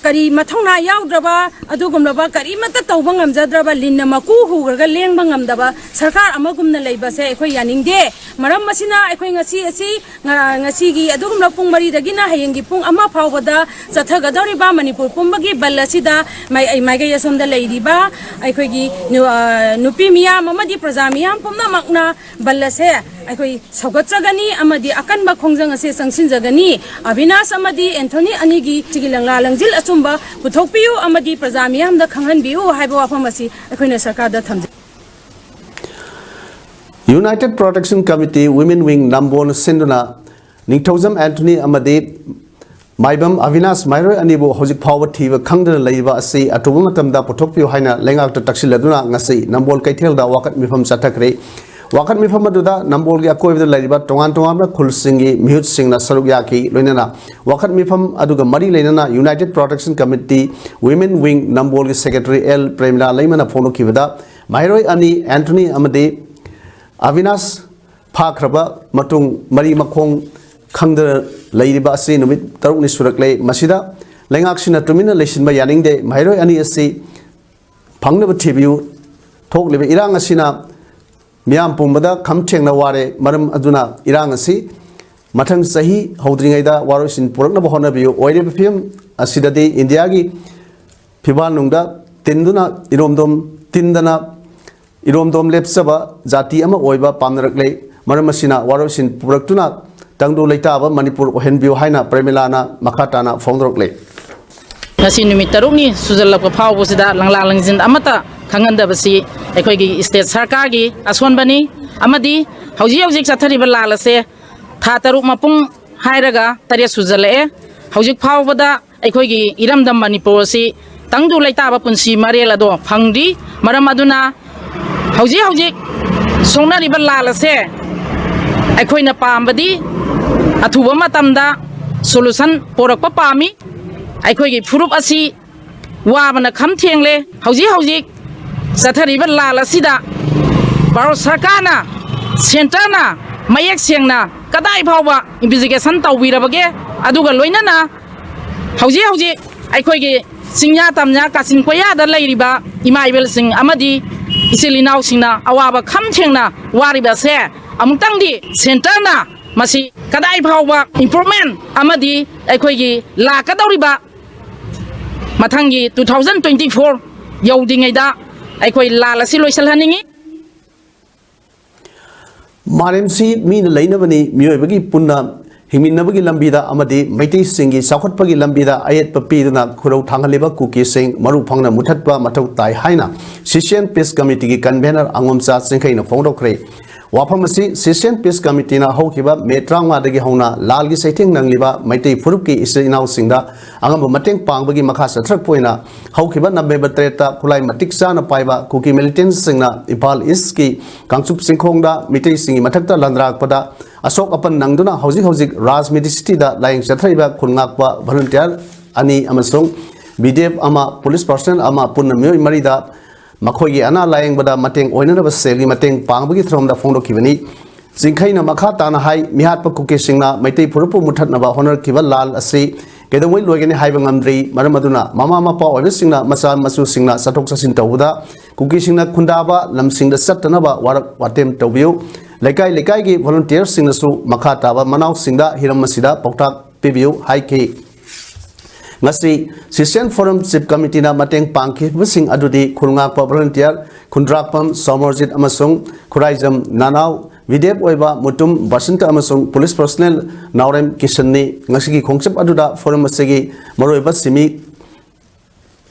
ꯀꯔꯤ ꯃꯊꯧꯅꯥ ꯌꯥꯎꯗ꯭ꯔꯕ, ꯑꯗꯨꯒꯨꯝꯂꯕ ꯀꯔꯤꯃꯠꯇ ꯇꯧꯕ ꯉꯝꯖꯗ꯭ꯔꯕ, ꯂꯤꯟꯅ ꯃꯀꯨ ꯍꯨꯈ꯭ꯔꯒ ꯂꯦꯡꯕ ꯉꯝꯗꯕ ꯁꯔꯀꯥꯔ ꯑꯃꯒꯨꯝꯅ ꯂꯩꯕꯁꯦ ꯑꯩꯈꯣꯏ ꯌꯥꯅꯤꯡꯗꯦ꯫ ꯃꯔꯝ ꯑꯁꯤꯅ ꯑꯩꯈꯣꯏ ꯉꯁꯤ ꯑꯁꯤ, ꯉ-, ꯉꯁꯤꯒꯤ ꯑꯗꯨꯒꯨꯝꯂꯕ ꯄꯨꯡ ꯃꯔꯤꯗꯒꯤꯅ ꯍꯌꯦꯡꯒꯤ ꯄꯨꯡ ꯑꯃ ꯐꯥꯎꯕꯗ ꯆꯠꯊꯒꯗꯧꯔꯤꯕ ꯃꯅꯤꯄꯨꯔ ꯄꯨꯝꯕꯒꯤ ꯕꯟ ꯑꯁꯤꯗ ꯃꯥꯏ-, ꯃꯥꯏꯀꯩ ꯑꯁꯣꯝꯗ ꯂꯩꯔꯤꯕ ꯑꯩꯈꯣꯏꯒꯤ ꯅꯨ-, ꯑ, ꯅꯨꯄꯤ ꯃꯤꯌꯥꯝ ꯑꯃꯗꯤ ꯄ꯭ꯔꯖꯥ ꯃꯤꯌꯥꯝ ꯄꯨꯝꯅꯃꯛꯅ ꯕꯟ ꯑꯁꯦ ꯑꯩꯈꯣꯏ ꯁꯧꯒꯠꯆꯒꯅꯤ ꯑꯃꯗꯤ ꯑꯀꯟꯕ ꯈꯣꯡꯖꯪ ꯑꯁꯦ ꯆꯪꯁꯤꯟꯖꯒꯅꯤ꯫ ꯑꯕꯤꯅꯥꯁ ꯑꯃꯗꯤ ꯑꯦꯟꯊꯣꯅꯤ ꯑꯅꯤꯒꯤ ꯁꯤꯒꯤ ꯂꯪꯂꯥ ꯂꯪꯖꯤꯜ ꯑꯆꯨꯝꯕ ꯄꯨꯊꯣꯛꯄꯤꯌꯨ ꯑꯃꯗꯤ ꯄ꯭ꯔꯖꯥ ꯃꯤꯌꯥꯝꯗ ꯈꯪꯍꯟꯕꯤꯌꯨ ꯍꯥꯏꯕ ꯋꯥꯐꯝ ꯑꯁꯤ ꯑꯩꯈꯣꯏꯅ ꯁꯔꯀꯥꯔꯗ ꯊꯝꯖꯩ꯫ United Protection Committee Women Wing ꯅꯝꯕꯣꯜꯅ ꯁꯤꯟꯗꯨꯅ ꯅꯤꯡꯊꯧꯖꯝ ꯑꯦꯟꯊꯣꯅꯤ ꯑꯃꯗꯤ ꯃꯥꯏꯕꯝ ꯑꯕꯤꯅꯥꯁ ꯃꯍꯩꯔꯣꯏ ꯑꯅꯤꯕꯨ ꯍꯧꯖꯤꯛ ꯐꯥꯎꯕ ꯊꯤꯕ ꯈꯪꯗꯅ ꯂꯩꯔꯤꯕ ꯑꯁꯤ ꯑꯊꯨꯕ ꯃꯇꯝꯗ ꯄꯨꯊꯣꯛꯄꯤꯌꯨ ꯍꯥꯏꯅ ꯂꯩꯉꯥꯛꯇ ꯇꯛꯁꯤꯜꯂꯗꯨꯅ ꯉꯁꯤ ꯅꯝꯕꯣꯜ ꯀꯩꯊꯦꯜꯗ ꯋꯥꯀꯠ ꯃꯤꯐꯝ ꯆꯠꯊꯈ꯭ꯔꯦ꯫ ꯋꯥꯀꯠ ꯃꯤꯐꯝ ꯑꯗꯨꯗ ꯅꯝꯕꯣꯜꯒꯤ ꯑꯀꯣꯏꯕꯗ ꯂꯩꯔꯤꯕ ꯇꯣꯉꯥꯟ ꯇꯣꯉꯥꯟꯕ ꯈꯨꯜꯁꯤꯡꯒꯤ ꯃꯤꯍꯨꯠꯁꯤꯡꯅ ꯁꯔꯨꯛ ꯌꯥꯈꯤ꯫ ꯂꯣꯏꯅꯅ ꯋꯥꯀꯠ ꯃꯤꯐꯝ ꯑꯗꯨꯒ ꯃꯔꯤ ꯂꯩꯅꯅ United Protection Committee Women Wing ꯅꯝꯕꯣꯜꯒꯤ ꯁꯦꯀ꯭ꯔꯦꯇꯔꯤ ꯑꯦꯜ ꯄ꯭ꯔꯦꯃꯤꯂꯥ ꯂꯩꯃꯅ ꯐꯣꯡꯗꯣꯛꯈꯤꯕꯗ ꯃꯍꯩꯔꯣꯏ ꯑꯅꯤ ꯑꯦꯟꯊꯣꯅꯤ ꯑꯃꯗꯤ ꯑꯕꯤꯅꯥꯁ ꯐꯥꯈ꯭ꯔꯕ ꯃꯇꯨꯡ ꯃꯔꯤ ꯃꯈꯣꯡ ꯈꯪꯗꯅ ꯂꯩꯔꯤꯕ ꯑꯁꯤ ꯅꯨꯃꯤꯠ ꯇꯔꯨꯛꯅꯤ ꯁꯨꯔꯛꯂꯦ꯫ ꯃꯁꯤꯗ ꯂꯩꯉꯥꯛꯁꯤꯅ ꯇꯨꯃꯤꯟꯅ ꯂꯩꯁꯤꯟꯕ ꯌꯥꯅꯤꯡꯗꯦ꯫ ꯃꯍꯩꯔꯣꯏ ꯑꯅꯤ ꯑꯁꯤ ꯐꯪꯅꯕ ꯊꯤꯕꯤꯌꯨ꯫ ꯊꯣꯛꯂꯤꯕ ꯏꯔꯥꯡ ꯑꯁꯤꯅ ꯃꯤꯌꯥꯝ ꯄꯨꯝꯕꯗ ꯈꯝ ꯊꯦꯡꯅ ꯋꯥꯔꯦ꯫ ꯃꯔꯝ ꯑꯗꯨꯅ ꯏꯔꯥꯡ ꯑꯁꯤ ꯃꯊꯪ ꯆꯍꯤ ꯍꯧꯗ꯭ꯔꯤꯉꯩꯗ ꯋꯥꯔꯣꯏꯁꯤꯟ ꯄꯨꯔꯛꯅꯕ ꯍꯣꯠꯅꯕꯤꯌꯨ꯫ ꯑꯣꯏꯔꯤꯕ ꯐꯤꯕꯝ ꯑꯁꯤꯗꯗꯤ ꯏꯟꯗꯤꯌꯥꯒꯤ ꯐꯤꯕꯥꯜꯅꯨꯡꯗ ꯇꯤꯟꯗꯨꯅ ꯏꯔꯣꯝꯗꯣꯝ ꯇꯤꯟꯗꯅ ꯏꯔꯣꯝꯗꯣꯝ ꯂꯦꯞꯆꯕ ꯖꯥꯇꯤ ꯑꯃ ꯑꯣꯏꯕ ꯄꯥꯝꯅꯔꯛꯂꯦ꯫ ꯃꯔꯝ ꯑꯁꯤꯅ ꯋꯥꯔꯣꯏꯁꯤꯟ ꯄꯨꯔꯛꯇꯨꯅ ꯇꯪꯗꯨ ꯂꯩꯇꯥꯕ ꯃꯅꯤꯄꯨꯔ ꯑꯣꯏꯍꯟꯕꯤꯌꯨ ꯍꯥꯏꯅ ꯄ꯭ꯔꯦꯃꯤꯂꯥꯅ ꯃꯈꯥ ꯇꯥꯅ ꯐꯣꯡꯗꯣꯔꯛꯂꯦ꯫ ꯉꯁꯤ ꯅꯨꯃꯤꯠ ꯇꯔꯨꯛꯅꯤ ꯁꯨꯖꯜꯂꯛꯄ ꯐꯥꯎꯕꯁꯤꯗ ꯂꯪꯂꯥ ꯂꯪꯖꯤꯟ ꯑꯃꯠꯇ ꯈꯪꯍꯟꯗꯕꯁꯤ ꯑꯩꯈꯣꯏꯒꯤ ꯁ꯭ꯇꯦꯠ ꯁꯔꯀꯥꯔꯒꯤ ꯑꯁꯣꯟꯕꯅꯤ꯫ ꯑꯃꯗꯤ ꯍꯧꯖꯤꯛ ꯍꯧꯖꯤꯛ ꯆꯠꯊꯔꯤꯕ ꯂꯥꯜ ꯑꯁꯦ ꯊꯥ ꯇꯔꯨꯛ ꯃꯄꯨꯡ ꯍꯥꯏꯔꯒ ꯇꯔꯦꯠ ꯁꯨꯖꯜꯂꯛꯑꯦ꯫ ꯍꯧꯖꯤꯛ ꯐꯥꯎꯕꯗ ꯑꯩꯈꯣꯏꯒꯤ ꯏꯔꯝꯗꯝ ꯃꯅꯤꯄꯨꯔ ꯑꯁꯤ ꯇꯪꯗꯨ ꯂꯩꯇꯥꯕ ꯄꯨꯟꯁꯤ ꯃꯔꯦꯜ ꯑꯗꯣ ꯐꯪꯗ꯭ꯔꯤ꯫ ꯃꯔꯝ ꯑꯗꯨꯅ ꯍꯧꯖꯤꯛ ꯍꯧꯖꯤꯛ ꯁꯣꯛꯅꯔꯤꯕ ꯂꯥꯜ ꯑꯁꯦ ꯑꯩꯈꯣꯏꯅ ꯄꯥꯝꯕꯗꯤ ꯑꯊꯨꯕ ꯃꯇꯝꯗ solution ꯄꯨꯔꯛꯄ ꯄꯥꯝꯃꯤ꯫ ꯑꯩꯈꯣꯏꯒꯤ ꯐꯨꯔꯨꯞ ꯑꯁꯤ ꯋꯥꯕꯅ ꯈꯝ ꯊꯦꯡꯂꯦ꯫ ꯍꯧꯖꯤꯛ ꯍꯧꯖꯤꯛ ꯆꯠꯊꯔꯤꯕ ꯂꯥꯜ ꯑꯁꯤꯗ ꯚꯥꯔꯠ ꯁꯔꯀꯥꯔꯅ, centreꯅ ꯃꯌꯦꯛ ꯁꯦꯡꯅ ꯀꯗꯥꯏ ꯐꯥꯎꯕ investigation ꯇꯧꯕꯤꯔꯕꯒꯦ? ꯑꯗꯨꯒ ꯂꯣꯏꯅꯅ ꯍꯧꯖꯤꯛ ꯍꯧꯖꯤꯛ ꯑꯩꯈꯣꯏꯒꯤ ꯆꯤꯡꯌꯥ ꯇꯝꯌꯥ ꯀꯥꯆꯤꯟ ꯀꯣꯌꯥꯗ ꯂꯩꯔꯤꯕ ꯏꯃꯥ ꯏꯕꯦꯜꯁꯤꯡ ꯑꯃꯗꯤ ꯏꯆꯤꯜ ꯏꯅꯥꯎꯁꯤꯡꯅ ꯑꯋꯥꯕ ꯈꯝ ꯊꯦꯡꯅ ꯋꯥꯔꯤꯕ ꯑꯁꯦ ꯑꯃꯨꯛꯇꯪꯗꯤ centreꯅ ꯃꯁꯤ ꯀꯗꯥꯏ ꯐꯥꯎꯕ improvement ꯑꯃꯗꯤ ꯑꯩꯈꯣꯏꯒꯤ ꯂꯥꯛꯀꯗꯧꯔꯤꯕ ꯃꯊꯪꯒꯤ two thousand twenty four ꯌꯧꯗ꯭ꯔꯤꯉꯩꯗ ꯑꯩꯈꯣꯏ ꯂꯥꯜ ꯑꯁꯤ ꯂꯣꯏꯁꯤꯜꯍꯟꯅꯤꯡꯉꯤ꯫ ꯃꯥꯂꯦꯝꯁꯤ ꯃꯤꯅ ꯂꯩꯅꯕꯅꯤ, ꯃꯤꯑꯣꯏꯕꯒꯤ ꯄꯨꯟꯅ ꯍꯤꯡꯃꯤꯟꯅꯕꯒꯤ ꯂꯝꯕꯤꯗ ꯑꯃꯗꯤ ꯃꯩꯇꯩꯁꯤꯡꯒꯤ ꯆꯥꯎꯈꯠꯄꯒꯤ ꯂꯝꯕꯤꯗ ꯑꯌꯦꯠꯄ ꯄꯤꯗꯨꯅ ꯈꯨꯔꯧ ꯊꯥꯡꯍꯜꯂꯤꯕ ꯀꯨꯀꯤꯁꯤꯡ ꯃꯔꯨ ꯐꯪꯅ ꯃꯨꯊꯠꯄ ꯃꯊꯧ ꯇꯥꯏ ꯍꯥꯏꯅ Sishan Peace Committeeꯒꯤ convener ꯑꯉꯣꯝꯆꯥ ꯆꯤꯡꯈꯩꯅ ꯐꯣꯡꯗꯣꯛꯈ꯭ꯔꯦ꯫ ꯋꯥꯐꯝ ꯑꯁꯤ Sishan Peace Committeeꯅ ꯍꯧꯈꯤꯕ May ꯇꯔꯥꯃꯉꯥꯗꯒꯤ ꯍꯧꯅ ꯂꯥꯜꯒꯤ ꯆꯩꯊꯦꯡ ꯅꯪꯂꯤꯕ ꯃꯩꯇꯩ ꯐꯨꯔꯨꯞꯀꯤ ꯏꯆꯤꯜ ꯏꯅꯥꯎꯁꯤꯡꯗ ꯑꯉꯝꯕ ꯃꯇꯦꯡ ꯄꯥꯡꯕꯒꯤ ꯃꯈꯥ ꯆꯠꯊꯔꯛꯄ ꯑꯣꯏꯅ ꯍꯧꯈꯤꯕ November ꯇꯔꯦꯠꯇ ꯈꯨꯠꯂꯥꯏ ꯃꯇꯤꯛ ꯆꯥꯅ ꯄꯥꯏꯕ ꯀꯨꯀꯤ militantꯁꯤꯡꯅ ꯏꯝꯐꯥꯜ Eastꯀꯤ ꯀꯥꯡꯆꯨꯞ ꯆꯤꯡꯈꯣꯡꯗ ꯃꯤꯇꯩꯁꯤꯡꯒꯤ ꯃꯊꯛꯇ ꯂꯥꯟꯗꯥꯔꯛꯄꯗ ꯑꯁꯣꯛ ꯑꯄꯟ ꯅꯪꯗꯨꯅ ꯍꯧꯖꯤꯛ ꯍꯧꯖꯤꯛ ꯔꯥꯖꯃꯤꯗꯤ cityꯗ ꯂꯥꯌꯦꯡ ꯆꯠꯊꯔꯤꯕ ꯈꯨꯜ ꯉꯥꯛꯄ volunteer ꯑꯅꯤ ꯑꯃꯁꯨꯡ BDF ꯑꯃ, police personnel ꯑꯃ, ꯄꯨꯟꯅ ꯃꯤꯑꯣꯏ ꯃꯔꯤꯗ ꯃꯈꯣꯏꯒꯤ ꯑꯅꯥ ꯂꯥꯌꯦꯡꯕꯗ ꯃꯇꯦꯡ ꯑꯣꯏꯅꯅꯕ ꯁꯦꯜꯒꯤ ꯃꯇꯦꯡ ꯄꯥꯡꯕꯒꯤ ꯊꯧꯔꯝꯗ ꯐꯣꯡꯗꯣꯛꯈꯤꯕꯅꯤ꯫ ꯆꯤꯡꯈꯩꯅ ꯃꯈꯥ ꯇꯥꯅ ꯍꯥꯏ, ꯃꯤꯍꯥꯠꯄ ꯀꯨꯀꯤꯁꯤꯡꯅ ꯃꯩꯇꯩ ꯐꯨꯔꯨꯞꯄꯨ ꯃꯨꯠꯊꯠꯅꯕ ꯍꯣꯠꯅꯔꯛꯈꯤꯕ ꯂꯥꯜ ꯑꯁꯤ ꯀꯩꯗꯧꯉꯩ ꯂꯣꯏꯒꯅꯤ ꯍꯥꯏꯕ ꯉꯝꯗ꯭ꯔꯤ꯫ ꯃꯔꯝ ꯑꯗꯨꯅ ꯃꯃꯥ ꯃꯄꯥ ꯑꯣꯏꯕꯁꯤꯡꯅ ꯃꯆꯥ ꯃꯁꯨꯁꯤꯡꯅ ꯆꯠꯊꯣꯛ ꯆꯠꯁꯤꯟ ꯇꯧꯕꯗ ꯀꯨꯀꯤꯁꯤꯡꯅ ꯈꯨꯟꯗꯥꯕ ꯂꯝꯁꯤꯡꯗ ꯆꯠꯇꯅꯕ ꯋꯥꯔꯛ ꯋꯥꯇꯦꯝ ꯇꯧꯕꯤꯌꯨ꯫ ꯂꯩꯀꯥꯏ ꯂꯩꯀꯥꯏꯒꯤ volunteerꯁꯤꯡꯅꯁꯨ ꯃꯈꯥ ꯇꯥꯕ ꯃꯅꯥꯎꯁꯤꯡꯗ ꯍꯤꯔꯝ ꯑꯁꯤꯗ ꯄꯥꯎꯇꯥꯛ ꯄꯤꯕꯤꯌꯨ ꯍꯥꯏꯈꯤ꯫ ꯉꯁꯤ Sishan Forum Chief Committeeꯅ ꯃꯇꯦꯡ ꯄꯥꯡꯈꯤꯕꯁꯤꯡ ꯑꯗꯨꯗꯤ ꯈꯨꯜ ꯉꯥꯛꯄ volunteer ꯈꯨꯟꯗ꯭ꯔꯥꯛꯄꯝ ꯁꯣꯃꯣꯔꯖꯤꯠ ꯑꯃꯁꯨꯡ ꯈꯨꯔꯥꯏꯖꯝ ꯅꯅꯥꯎ, BDF ꯑꯣꯏꯕ ꯃꯨꯇꯨꯝ ꯕꯁꯟꯇ ꯑꯃꯁꯨꯡ police personnel ꯅꯥꯎꯔꯦꯝ ꯀꯤꯁꯟꯅꯤ꯫ ꯉꯁꯤꯒꯤ ꯈꯣꯡꯆꯠ ꯑꯗꯨꯗ forum ꯑꯁꯤꯒꯤ ꯃꯔꯨꯑꯣꯏꯕ ꯁꯤꯃꯤ,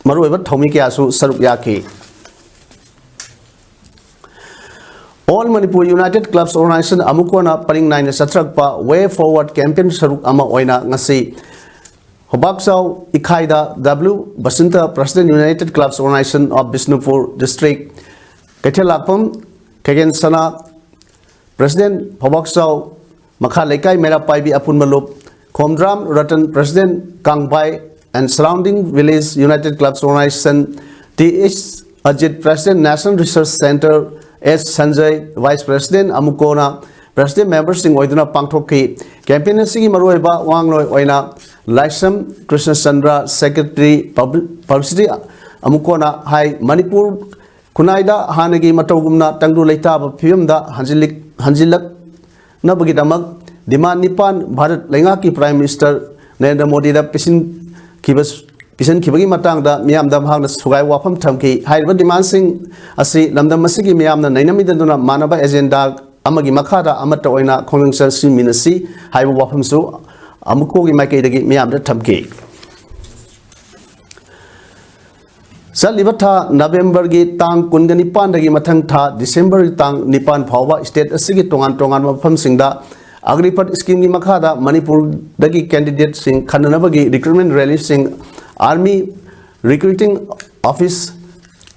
ꯃꯔꯨꯑꯣꯏꯕ ꯊꯧꯃꯤ ꯀꯌꯥꯁꯨ ꯁꯔꯨꯛ ꯌꯥꯈꯤ꯫ All Manipur United Clubs Organization, ꯑꯃꯨꯛꯀꯣꯅ ꯄꯔꯤꯡ ꯅꯥꯏꯅ ꯆꯠꯊꯔꯛꯄ Way Forward Campaign ꯁꯔꯨꯛ ꯑꯃ ꯑꯣꯏꯅ ꯉꯁꯤ ꯍꯣꯕꯥꯛꯆꯥꯎ ꯏꯈꯥꯏꯗ W Basanta, President, United Clubs Organization of Bishnupur District, ꯀꯩꯊꯦꯜ ꯂꯥꯛꯐꯝ ꯈꯦꯒꯦꯟ ꯁꯅꯥ, President, ꯍꯣꯕꯥꯛꯆꯥꯎ ꯃꯈꯥ ꯂꯩꯀꯥꯏ ꯃꯩꯔꯥ ꯄꯥꯏꯕꯤ ꯑꯄꯨꯟꯕ ꯂꯨꯞ, Khomdram Ratan, President, ꯀꯥꯡꯕꯥꯏ and Surrounding Village United Clubs Organization, T H Ajit, President, National Research Centre, S Sanjay, Vice President, ꯑꯃꯨꯛꯀꯣꯅ President memberꯁꯤꯡ ꯑꯣꯏꯗꯨꯅ ꯄꯥꯡꯊꯣꯛꯈꯤ꯫ Campaign ꯑꯁꯤꯒꯤ ꯃꯔꯨꯑꯣꯏꯕ ꯋꯥꯉꯥꯡꯂꯣꯏ ꯑꯣꯏꯅ ꯂꯥꯏꯁ꯭ꯔꯝ ꯀ꯭ꯔꯤꯁꯅꯆꯟꯗ꯭ꯔ, Secretary, Publi-, Publicity, ꯑꯃꯨꯛꯀꯣꯅ ꯍꯥꯏ, ꯃꯅꯤꯄꯨꯔ ꯈꯨꯟꯅꯥꯏꯗ ꯍꯥꯟꯅꯒꯤ ꯃꯇꯧꯒꯨꯝꯅ ꯇꯪꯗꯨ ꯂꯩꯇꯥꯕ ꯐꯤꯕꯝꯗ ꯍꯟꯖꯤꯜꯂꯤꯛ-, ꯍꯟꯖꯤꯜꯂꯛꯅꯕꯒꯤꯗꯃꯛ demand ꯅꯤꯄꯥꯟ ꯚꯥꯔꯠ ꯂꯩꯉꯥꯛꯀꯤ Prime Minister ꯅꯔꯦꯟꯗ꯭ꯔ ꯃꯣꯗꯤꯗ ꯄꯤꯁꯤꯟꯈꯤꯕ, ꯄꯤꯁꯤꯟꯈꯤꯕꯒꯤ ꯃꯇꯥꯡꯗ ꯃꯤꯌꯥꯝꯗ ꯃꯍꯥꯛꯅ ꯁꯨꯒꯥꯏ ꯋꯥꯐꯝ ꯊꯝꯈꯤ꯫ ꯍꯥꯏꯔꯤꯕ demandꯁꯤꯡ ꯑꯁꯤ ꯂꯝꯗꯝ ꯑꯁꯤꯒꯤ ꯃꯤꯌꯥꯝꯅ ꯅꯩꯅꯃꯤꯟꯅꯗꯨꯅ ꯃꯥꯟꯅꯕ agenda ꯑꯃꯒꯤ ꯃꯈꯥꯗ ꯑꯃꯠꯇ ꯑꯣꯏꯅ ꯈꯣꯡꯖꯪ ꯆꯠꯁꯤꯟꯃꯤꯟꯅꯁꯤ ꯍꯥꯏꯕ ꯋꯥꯐꯝꯁꯨ ꯑꯃꯨꯛꯀꯣꯒꯤ ꯃꯥꯏꯀꯩꯗꯒꯤ ꯃꯤꯌꯥꯝꯗ ꯊꯝꯈꯤ꯫ ꯆꯠꯂꯤꯕ ꯊꯥ ꯅꯕꯦꯝꯕꯔꯒꯤ ꯇꯥꯡ ꯀꯨꯟꯒ ꯅꯤꯄꯥꯟꯗꯒꯤ ꯃꯊꯪ ꯊꯥ ꯗꯤꯁꯦꯝꯕꯔꯒꯤ ꯇꯥꯡ ꯅꯤꯄꯥꯟ ꯐꯥꯎꯕ state ꯑꯁꯤꯒꯤ ꯇꯣꯉꯥꯟ ꯇꯣꯉꯥꯟꯕ ꯃꯐꯝꯁꯤꯡꯗ ꯑꯒ꯭ꯅꯤꯄꯊ schemeꯒꯤ ꯃꯈꯥꯗ ꯃꯅꯤꯄꯨꯔꯗꯒꯤ candidateꯁꯤꯡ ꯈꯟꯅꯅꯕꯒꯤ recruitment rallyꯁꯤꯡ Army Recruiting Office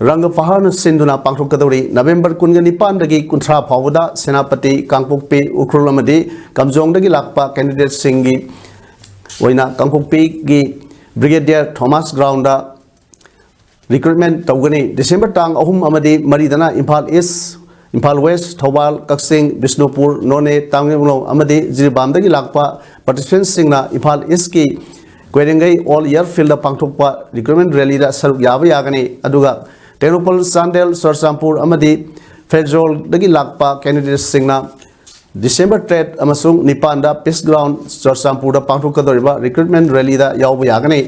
ꯔꯪꯒꯄꯍꯥꯔꯅ ꯁꯤꯟꯗꯨꯅ ꯄꯥꯡꯊꯣꯛꯀꯗꯧꯔꯤ꯫ ꯅꯕꯦꯝꯕꯔ ꯀꯨꯟꯒ ꯅꯤꯄꯥꯟꯗꯒꯤ ꯀꯨꯟꯊ꯭ꯔꯥ ꯐꯥꯎꯕꯗ ꯁꯦꯅꯥꯄꯇꯤ, ꯀꯥꯡꯄꯣꯛꯄꯤ, ꯎꯈ꯭ꯔꯨꯜ ꯑꯃꯗꯤ ꯀꯥꯝꯖꯣꯡꯗꯒꯤ ꯂꯥꯛꯄ candidateꯁꯤꯡꯒꯤ ꯑꯣꯏꯅ ꯀꯥꯡꯄꯣꯛꯄꯤꯒꯤ Brigadier Thomas Groundꯗ recruitment ꯇꯧꯒꯅꯤ꯫ ꯗꯤꯁꯦꯝꯕꯔ ꯇꯥꯡ ꯑꯍꯨꯝ ꯑꯃꯗꯤ ꯃꯔꯤꯗꯅ ꯏꯝꯐꯥꯜ East, ꯏꯝꯐꯥꯜ West, ꯊꯧꯕꯥꯜ, ꯀꯛꯆꯤꯡ, ꯕꯤꯁꯅꯨꯄꯨꯔ, ꯅꯣꯅꯦ, ꯇꯃꯦꯡꯂꯣꯡ ꯑꯃꯗꯤ ꯖꯤꯔꯤꯕꯥꯝꯗꯒꯤ ꯂꯥꯛꯄ participantꯁꯤꯡꯅ ꯏꯝꯐꯥꯜ Eastꯀꯤ ꯀꯣꯏꯔꯦꯡꯒꯩ All Airfieldꯗ ꯄꯥꯡꯊꯣꯛꯄ recruitment rallyꯗ ꯁꯔꯨꯛ ꯌꯥꯕ ꯌꯥꯒꯅꯤ꯫ ꯑꯗꯨꯒ ꯇꯦꯡꯅꯧꯄꯜ, ꯆꯥꯟꯗꯦꯜ, ꯆꯨꯔꯆꯥꯟꯄꯨꯔ ꯑꯃꯗꯤ ꯐꯦꯔꯖꯣꯜꯗꯒꯤ ꯂꯥꯛꯄ candidateꯁꯤꯡꯅ ꯗꯤꯁꯦꯝꯕꯔ ꯇꯔꯦꯠ ꯑꯃꯁꯨꯡ ꯅꯤꯄꯥꯟꯗ Peace Ground ꯆꯨꯔꯆꯥꯟꯄꯨꯔꯗ ꯄꯥꯡꯊꯣꯛꯀꯗꯧꯔꯤꯕ recruitment rallyꯗ ꯌꯥꯎꯕ ꯌꯥꯒꯅꯤ꯫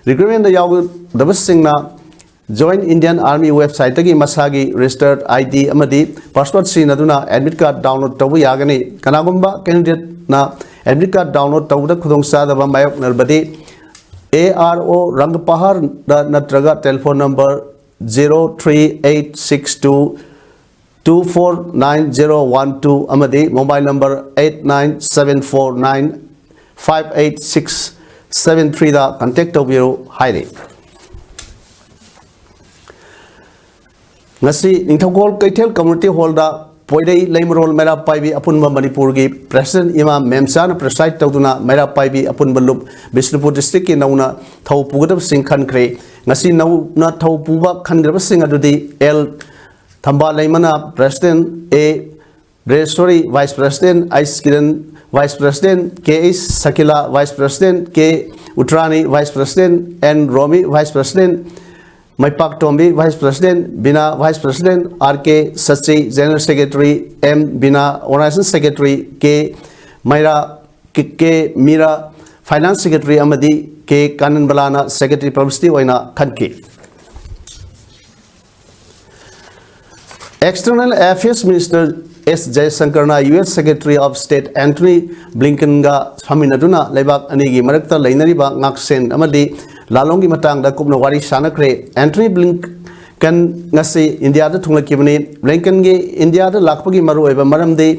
Recruitmentꯗ ꯌꯥꯎꯒꯗꯕꯁꯤꯡꯅ Join Indian Army websiteꯇꯒꯤ ꯃꯁꯥꯒꯤ registered ID ꯑꯃꯗꯤ password ꯁꯤꯖꯤꯟꯅꯗꯨꯅ admit card download ꯇꯧꯕ ꯌꯥꯒꯅꯤ꯫ ꯀꯅꯥꯒꯨꯝꯕ candidateꯅ admit card download ꯇꯧꯕꯗ ꯈꯨꯗꯣꯡꯆꯥꯗꯕ ꯃꯥꯌꯣꯛꯅꯔꯕꯗꯤ A R O ꯔꯪꯒꯄꯍꯥꯔꯗ ꯅꯠꯇ꯭ꯔꯒ telephone number zero three eight six two two four nine zero one two ꯑꯃꯗꯤ mobile number eight nine seven four nine five eight six seven three ꯗ contact ꯇꯧꯕꯤꯔꯨ ꯍꯥꯏꯔꯤ꯫ ꯉꯁꯤ ꯅꯤꯡꯊꯧꯀꯣꯜ ꯀꯩꯊꯦꯜ community hall ꯗ ꯄꯣꯏꯔꯩ ꯂꯩꯃꯔꯣꯜ ꯃꯩꯔꯥ ꯄꯥꯏꯕꯤ ꯑꯄꯨꯟꯕ ꯃꯅꯤꯄꯨꯔꯒꯤ president ꯏꯃꯥ ꯃꯦꯝꯆꯥꯅ preside ꯇꯧꯗꯨꯅ ꯃꯩꯔꯥ ꯄꯥꯏꯕꯤ ꯑꯄꯨꯟꯕ ꯂꯨꯞ ꯕꯤꯁꯅꯨꯄꯨꯔ district ꯀꯤ ꯅꯧꯅ ꯊꯧ ꯄꯨꯒꯗꯕꯁꯤꯡ ꯈꯟꯈ꯭ꯔꯦ꯫ ꯉꯁꯤ ꯅꯧꯅ ꯊꯧ ꯄꯨꯕ ꯈꯟꯒꯗꯕꯁꯤꯡ ꯑꯗꯨꯗꯤ ꯑꯦꯜ ꯊꯝꯕꯥꯜ ꯂꯩꯃꯅ president, A Breshori vice president, H Kiran vice president, K H Sakila vice president, K Utrani vice president, N Romi vice president, Meipaktombi vice president, Bina vice president, R K Sachi general secretary, M Bina organization secretary, K Meira, K K Mira finance secretary ꯑꯃꯗꯤ ꯀꯦ ꯀꯥꯅꯟꯕꯂꯥꯅ secretary publicity ꯑꯣꯏꯅ ꯈꯟꯈꯤ꯫ External Affairs Minister S ꯖꯌꯁꯪꯀꯔꯅ U S Secretary of State Antony ꯕ꯭ꯂꯤꯡꯀꯟꯒ ꯐꯝꯃꯤꯟꯅꯗꯨꯅ ꯂꯩꯕꯥꯛ ꯑꯅꯤꯒꯤ ꯃꯔꯛꯇ ꯂꯩꯅꯔꯤꯕ ꯉꯥꯛꯁꯦꯟ ꯑꯃꯗꯤ ꯂꯥꯂꯣꯡꯒꯤ ꯃꯇꯥꯡꯗ ꯀꯨꯞꯅ ꯋꯥꯔꯤ ꯁꯥꯟꯅꯈ꯭ꯔꯦ꯫ ꯑꯦꯟꯊꯣꯅꯤ ꯕ꯭ꯂꯤꯡꯀꯟ ꯉꯁꯤ ꯏꯟꯗꯤꯌꯥꯗ ꯊꯨꯡꯂꯛꯈꯤꯕꯅꯤ꯫ ꯕ꯭ꯂꯤꯡꯀꯟꯒꯤ ꯏꯟꯗꯤꯌꯥꯗ ꯂꯥꯛꯄꯒꯤ ꯃꯔꯨꯑꯣꯏꯕ ꯃꯔꯝꯗꯤ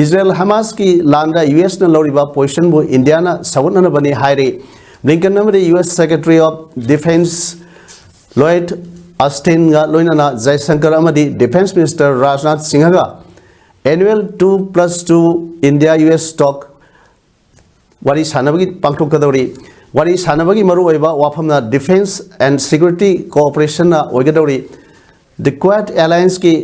ꯏꯖꯔꯦꯜ ꯍꯃꯥꯁꯀꯤ ꯂꯥꯟꯗ ꯌꯨ ꯑꯦꯁꯅ ꯂꯧꯔꯤꯕ position ꯕꯨ ꯏꯟꯗꯤꯌꯥꯅ ꯁꯧꯒꯠꯅꯅꯕꯅꯤ ꯍꯥꯏꯔꯤ꯫ ꯕ꯭ꯂꯤꯡꯀꯟ ꯑꯃꯗꯤ U S Secretary of Defense ꯂꯣꯏꯗ ꯑꯁꯇꯤꯟꯒ ꯂꯣꯏꯅꯅ ꯖꯌꯁꯪꯀꯔ ꯑꯃꯗꯤ Defense Minister Rajnath ꯁꯤꯡꯍꯒ annual two plus two India U S talk ꯋꯥꯔꯤ ꯁꯥꯟꯅꯕꯒꯤ ꯄꯥꯡꯊꯣꯛꯀꯗꯧꯔꯤ꯫ ꯋꯥꯔꯤ ꯁꯥꯟꯅꯕꯒꯤ ꯃꯔꯨꯑꯣꯏꯕ ꯋꯥꯐꯝꯅ defense and security cooperation ꯅ ꯑꯣꯏꯒꯗꯧꯔꯤ꯫ The Quad Alliance ꯀꯤ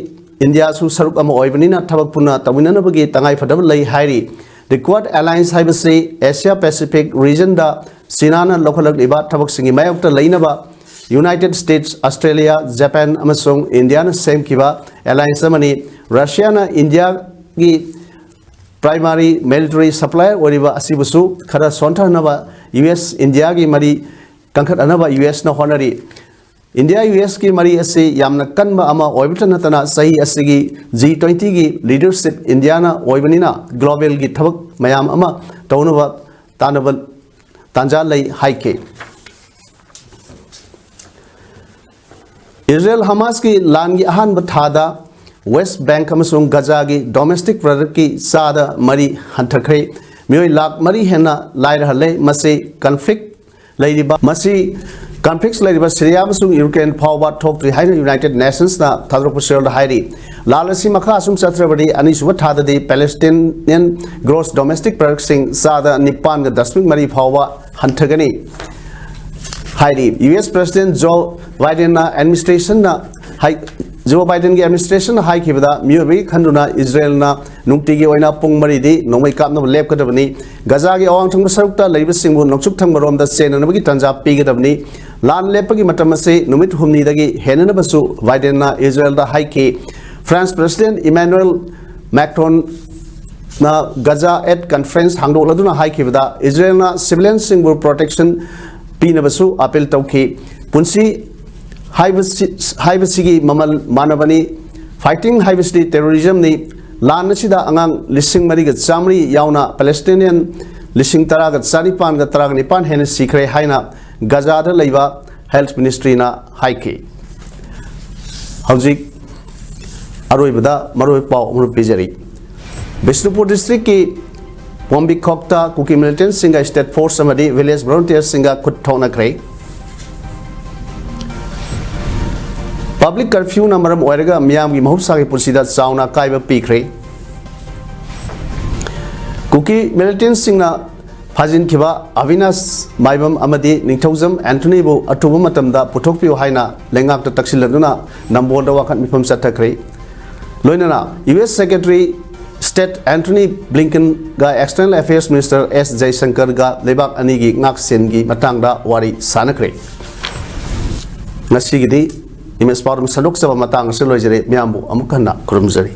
ꯏꯟꯗꯤꯌꯥꯁꯨ ꯁꯔꯨꯛ ꯑꯃ ꯑꯣꯏꯕꯅꯤꯅ ꯊꯕꯛ ꯄꯨꯟꯅ ꯇꯧꯃꯤꯟꯅꯅꯕꯒꯤ ꯇꯉꯥꯏꯐꯗꯕ ꯂꯩ ꯍꯥꯏꯔꯤ꯫ The Quad Alliance ꯍꯥꯏꯕꯁꯤ Asia Pacific region ꯗ ꯆꯤꯅꯥꯅ ꯂꯧꯈꯠꯂꯛꯂꯤꯕ ꯊꯕꯛꯁꯤꯡꯒꯤ ꯃꯥꯌꯣꯛꯇ ꯂꯩꯅꯕ United States, Australia, Japan ꯑꯃꯁꯨꯡ ꯏꯟꯗꯤꯌꯥꯅ ꯁꯦꯝꯈꯤꯕ alliance ꯑꯃꯅꯤ꯫ ꯔꯁꯤꯌꯥꯅ ꯏꯟꯗꯤꯌꯥꯒꯤ primary military supplier ꯑꯣꯏꯔꯤꯕ ꯑꯁꯤꯕꯨꯁꯨ ꯈꯔ ꯁꯣꯟꯊꯍꯟꯅꯕ ꯌꯨ ꯑꯦꯁ ꯏꯟꯗꯤꯌꯥꯒꯤ ꯃꯔꯤ ꯀꯟꯈꯠꯍꯟꯅꯕ ꯌꯨ ꯑꯦꯁꯅ ꯍꯣꯠꯅꯔꯤ꯫ ꯏꯟꯗꯤꯌꯥ ꯌꯨ ꯑꯦꯁꯀꯤ ꯃꯔꯤ ꯑꯁꯤ ꯌꯥꯝꯅ ꯀꯟꯕ ꯑꯃ ꯑꯣꯏꯕꯇ ꯅꯠꯇꯅ ꯆꯍꯤ ꯑꯁꯤꯒꯤ G twenty ꯒꯤ leadership ꯏꯟꯗꯤꯌꯥꯅ ꯑꯣꯏꯕꯅꯤꯅ global ꯒꯤ ꯊꯕꯛ ꯃꯌꯥꯝ ꯑꯃ ꯇꯧꯅꯕ ꯇꯥꯟꯅꯕ ꯇꯥꯟꯖꯥ ꯂꯩ ꯍꯥꯏꯈꯤ꯫ ꯏꯖꯔꯦꯜ ꯍꯃꯥꯁꯀꯤ ꯂꯥꯟꯒꯤ ꯑꯍꯥꯟꯕ ꯊꯥꯗ ꯋꯦꯁ ꯕꯦꯡꯛ ꯑꯃꯁꯨꯡ ꯒꯖꯥꯒꯤ ꯗꯣꯃꯦꯁꯇꯤꯛ ꯄ꯭ꯔꯗꯛꯀꯤ ꯆꯥꯗ ꯃꯔꯤ ꯍꯟꯊꯈ꯭ꯔꯦ꯫ ꯃꯤꯑꯣꯏ ꯂꯥꯈ ꯃꯔꯤ ꯍꯦꯟꯅ ꯂꯥꯏꯔꯍꯜꯂꯦ꯫ ꯃꯁꯤ ꯀꯟꯐ꯭ꯂꯤꯛ ꯂꯩꯔꯤꯕ, ꯃꯁꯤ ꯀꯟꯐ꯭ꯂꯤꯛꯁ ꯂꯩꯔꯤꯕ ꯁꯤꯔꯤꯌꯥ ꯑꯃꯁꯨꯡ ꯌꯨꯀ꯭ꯔꯦꯟ ꯐꯥꯎꯕ ꯊꯣꯛꯇ꯭ꯔꯤ ꯍꯥꯏꯅ ꯌꯨꯅꯥꯏꯇꯦꯗ ꯅꯦꯁꯟꯁꯅ ꯊꯥꯗꯣꯔꯛꯄ ꯆꯦꯔꯣꯜꯗ ꯍꯥꯏꯔꯤ꯫ ꯂꯥꯟ ꯑꯁꯤ ꯃꯈꯥ ꯑꯁꯨꯝ ꯆꯠꯊꯔꯕꯗꯤ ꯑꯅꯤꯁꯨꯕ ꯊꯥꯗꯗꯤ ꯄꯦꯂꯦꯁꯇꯤꯅꯤꯌꯟ ꯒ꯭ꯔꯣꯁ ꯗꯣꯃꯦꯁꯇꯤꯛ ꯄ꯭ꯔꯗꯛꯁꯤꯡ ꯆꯥꯗ ꯅꯤꯄꯥꯟꯒ ꯗꯁꯃꯤꯛ ꯃꯔꯤ ꯐꯥꯎꯕ ꯍꯟꯊꯒꯅꯤ ꯍꯥꯏꯔꯤ꯫ ꯌꯨ ꯑꯦꯁ ꯄ꯭ꯔꯦꯁꯤꯗꯦꯟꯠ ꯖꯣ ꯕꯥꯏꯗꯦꯟꯅ ꯑꯦꯗꯃꯤꯅꯤꯁꯇ꯭ꯔꯦꯁꯟꯅ ꯍꯥꯏ-, ꯖꯣ ꯕꯥꯏꯗꯦꯟꯒꯤ ꯑꯦꯗꯃꯤꯅꯤꯁꯇ꯭ꯔꯦꯁꯟꯅ ꯍꯥꯏꯈꯤꯕꯗ, ꯃꯤꯑꯣꯏꯕꯒꯤ ꯈꯟꯗꯨꯅ ꯏꯖꯔꯦꯜꯅ ꯅꯨꯡꯇꯤꯒꯤ ꯑꯣꯏꯅ ꯄꯨꯡ ꯃꯔꯤꯗꯤ ꯅꯣꯡꯃꯩ ꯀꯥꯞꯅꯕ ꯂꯦꯞꯀꯗꯕꯅꯤ꯫ ꯒꯖꯥꯒꯤ ꯑꯋꯥꯡ ꯊꯪꯕ ꯁꯔꯨꯛꯇ ꯂꯩꯔꯤꯕꯁꯤꯡꯕꯨ ꯅꯣꯡꯆꯨꯞ ꯊꯪꯕ ꯔꯣꯝꯗ ꯆꯦꯟꯅꯅꯕꯒꯤ ꯇꯥꯟꯖꯥ ꯄꯤꯒꯗꯕꯅꯤ꯫ ꯂꯥꯟ ꯂꯦꯞꯄꯒꯤ ꯃꯇꯝ ꯑꯁꯤ ꯅꯨꯃꯤꯠ ꯍꯨꯝꯅꯤꯗꯒꯤ ꯍꯦꯟꯅꯅꯕꯁꯨ ꯕꯥꯏꯗꯦꯟꯅ ꯏꯖꯔꯦꯜꯗ ꯍꯥꯏꯈꯤ꯫ ꯐ꯭ꯔꯥꯟꯁ ꯄ꯭ꯔꯦꯁꯤꯗꯦꯟꯠ ꯏꯃꯥꯅꯨꯑꯦꯜ ꯃꯦꯀ꯭ꯔꯣꯟꯅ ꯒꯖꯥ ꯑꯦꯗ ꯀꯟꯐꯔꯦꯟꯁ ꯍꯥꯡꯗꯣꯛꯂꯗꯨꯅ ꯍꯥꯏꯈꯤꯕꯗ, ꯏꯖꯔꯦꯜꯅ ꯁꯤꯚꯤꯂꯤꯌꯟꯁꯤꯡꯕꯨ ꯄ꯭ꯔꯣꯇꯦꯛꯁꯟ ꯄꯤꯅꯕꯁꯨ ꯑꯥꯄꯤꯜ ꯇꯧꯈꯤ꯫ ꯄꯨꯟꯁꯤ ꯍꯥꯏꯕꯁꯤ, ꯍꯥꯏꯕꯁꯤꯒꯤ ꯃꯃꯜ ꯃꯥꯟꯅꯕꯅꯤ꯫ ꯐꯥꯏꯇꯤꯡ ꯍꯥꯏꯕꯁꯤꯗꯤ ꯇꯦꯔꯣꯔꯤꯖꯝꯅꯤ꯫ ꯂꯥꯟ ꯑꯁꯤꯗ ꯑꯉꯥꯡ ꯂꯤꯁꯤꯡ ꯃꯔꯤꯒ ꯆꯥꯃꯔꯤ ꯌꯥꯎꯅ ꯄꯦꯂꯦꯁꯇꯤꯅꯤꯌꯟ ꯂꯤꯁꯤꯡ ꯇꯔꯥꯒ ꯆꯥꯅꯤꯄꯥꯟꯒ ꯇꯔꯥꯒ ꯅꯤꯄꯥꯟ ꯍꯦꯟꯅ ꯁꯤꯈ꯭ꯔꯦ ꯍꯥꯏꯅ ꯒꯖꯥꯗ ꯂꯩꯕ ꯍꯦꯜꯊ ꯃꯤꯅꯤꯁꯇ꯭ꯔꯤꯅ ꯍꯥꯏꯈꯤ꯫ ꯍꯧꯖꯤꯛ ꯑꯔꯣꯏꯕꯗ ꯃꯔꯨꯑꯣꯏꯕ ꯄꯥꯎ ꯑꯃ ꯄꯤꯖꯔꯤ꯫ ꯕꯤꯁꯅꯨꯄꯨꯔ ꯗꯤꯁꯇ꯭ꯔꯤꯛꯀꯤ ꯄꯣꯝꯕꯤꯈꯣꯛꯇ ꯀꯨꯀꯤ ꯃꯤꯂꯤꯇꯦꯟꯠꯁꯤꯡꯒ ꯁ꯭ꯇꯦꯠ ꯐꯣꯔꯁ ꯑꯃꯗꯤ ꯚꯤꯂꯦꯖ ꯚꯣꯂꯨꯟꯇꯤꯌꯔꯁꯤꯡꯒ ꯈꯨꯠ ꯊꯣꯛꯅꯈ꯭ꯔꯦ꯫ ꯄꯕ꯭ꯂꯤꯛ ꯀꯔꯐ꯭ꯌꯨꯅ ꯃꯔꯝ ꯑꯣꯏꯔꯒ ꯃꯤꯌꯥꯝꯒꯤ ꯃꯍꯧꯁꯥꯒꯤ ꯄꯨꯟꯁꯤꯗ ꯆꯥꯎꯅ ꯑꯀꯥꯏꯕ ꯄꯤꯈ꯭ꯔꯦ꯫ ꯀꯨꯀꯤ ꯃꯤꯂꯤꯇꯦꯟꯠꯁꯤꯡꯅ ꯐꯥꯖꯤꯟꯈꯤꯕ ꯑꯕꯤꯅꯥꯁ ꯃꯥꯏꯕꯝ ꯑꯃꯗꯤ ꯅꯤꯡꯊꯧꯖꯝ ꯑꯦꯟꯊꯣꯅꯤꯕꯨ ꯑꯊꯨꯕ ꯃꯇꯝꯗ ꯄꯨꯊꯣꯛꯄꯤꯌꯨ ꯍꯥꯏꯅ ꯂꯩꯉꯥꯛꯇ ꯇꯛꯁꯤꯜꯂꯗꯨꯅ ꯅꯝꯕꯣꯜꯗ ꯋꯥꯀꯠ ꯃꯤꯐꯝ ꯆꯠꯊꯈ꯭ꯔꯦ꯫ ꯂꯣꯏꯅꯅ U S secretary state Antony ꯕ꯭ꯂꯤꯡꯀꯟꯒ ꯑꯦꯛꯁꯇꯔꯅꯦꯜ ꯑꯦꯐꯤꯌꯔꯁ ꯃꯤꯅꯤꯁꯇꯔ ꯑꯦꯁ ꯖꯌꯁꯪꯀꯔꯒ ꯂꯩꯕꯥꯛ ꯑꯅꯤꯒꯤ ꯉꯥꯛꯁꯦꯟꯒꯤ ꯃꯇꯥꯡꯗ ꯋꯥꯔꯤ ꯁꯥꯟꯅꯈ꯭ꯔꯦ꯫ ꯉꯁꯤꯒꯤꯗꯤ ꯏꯃꯦꯖ ꯄꯥꯎꯗꯝ ꯁꯟꯗꯣꯛꯆꯕ ꯃꯇꯥꯡ ꯑꯁꯤ ꯂꯣꯏꯖꯔꯦ꯫ ꯃꯤꯌꯥꯝꯕꯨ ꯑꯃꯨꯛ ꯍꯟꯅ ꯈꯨꯔꯨꯝꯖꯔꯤ꯫